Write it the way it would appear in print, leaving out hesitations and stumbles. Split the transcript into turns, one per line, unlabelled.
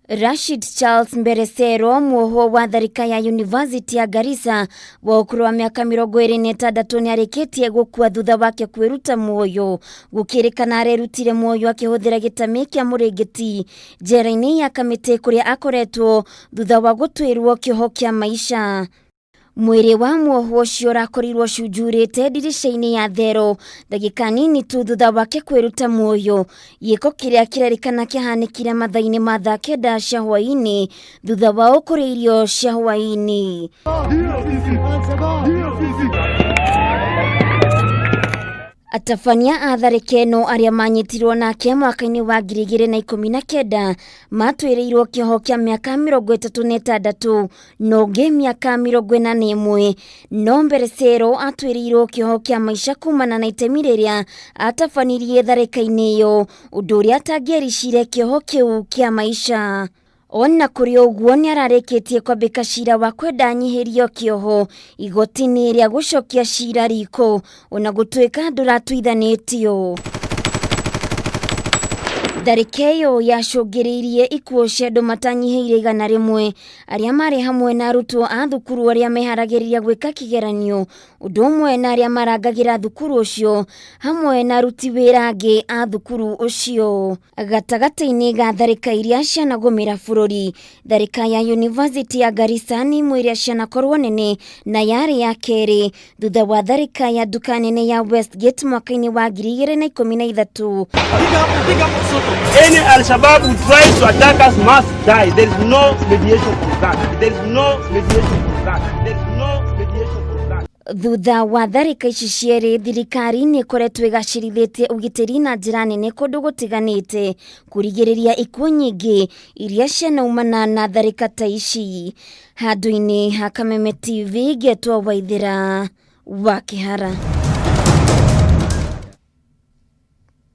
Rashid Charles Mberesero, muohwo wa tharika ya University ya Garissa wa ũkũrũ wa mĩaka 26, nĩarĩkĩtie gũkua thutha wake kwĩruta muoyo. Gũkĩrĩkana arerutire muoyo akĩhũthĩra gĩtami kĩa mũrĩngĩti njera-inĩ ya Kamĩtĩ kũrĩa akoretwo thutha wa gũtuĩrwo kĩoho kĩa maisha. Mwĩrĩ wa muohwo ũcio ũrakorirwo cunjurĩte ndirica-inĩ ya thero ndagĩka nini tu thutha wake kwĩruta muoyo. Gĩko kĩrĩa kĩrerĩkana kĩahanĩkire mathaa-inĩ ma thaa 9 cia hwaĩ-inĩ thutha wao kũrĩa irio cia hwaĩ-inĩ. Atabania a tharĩka ĩno arĩa manyitirwo nake mwaka-inĩ wa 2019 matuĩrĩirwo kĩoho kĩa mĩaka 36 na ũngĩ mĩaka 41, no Mberesero atuĩrĩirwo kĩoho kĩa maica kumana na itemi rĩrĩa atabanirie tharĩka-inĩ ĩyo, ũndũ ũrĩa atangĩericire kĩoho kĩu kĩa maica. Ona kũrĩ ũguo, nĩ ararĩkĩtie kwambĩka cira wa kwenda anyihĩrio kĩoho igoti-inĩ rĩa gũcokia cira riko, ona gũtuĩka ndũratuithanĩtio. Tharĩka ĩyo yacũngĩrĩirie ikuũ cia andũ matanyihĩire 100 arĩa marĩ hamwe na arutwo a thukuru arĩa meharagĩrĩria gwĩka kĩgeranio, ũndũ ũmwe na arĩa marangagĩra thukuru ũcio hamwe na aruti wĩra angĩ a thukuru ũcio. Gatagatĩ-inĩ ga tharĩka iria cianagũmĩra bũrũri, tharĩka ya University ya Garissa nĩ imwe iria cianakorwo nene na yarĩ ya kerĩ thutha wa tharĩka ya nduka nene ya Westgate mwaka-inĩ wa 2013.
Any Al-Shabaab who tries to attack us must die. There is no mediation for that. There is no mediation for that. There is no mediation for that.
Thutha wa tharĩka ici cierĩ, thirikari nĩ ĩkoretwo ĩgacĩrithĩtie ũgitĩri na njĩra nene kũndũ gũtiganĩte kũrigĩrĩria ikuũ nyingĩ iria cianaumana na tharĩka ta ici. Handũ-inĩ ha Kameme TV, ngetwo Waithĩra wa Kĩhara.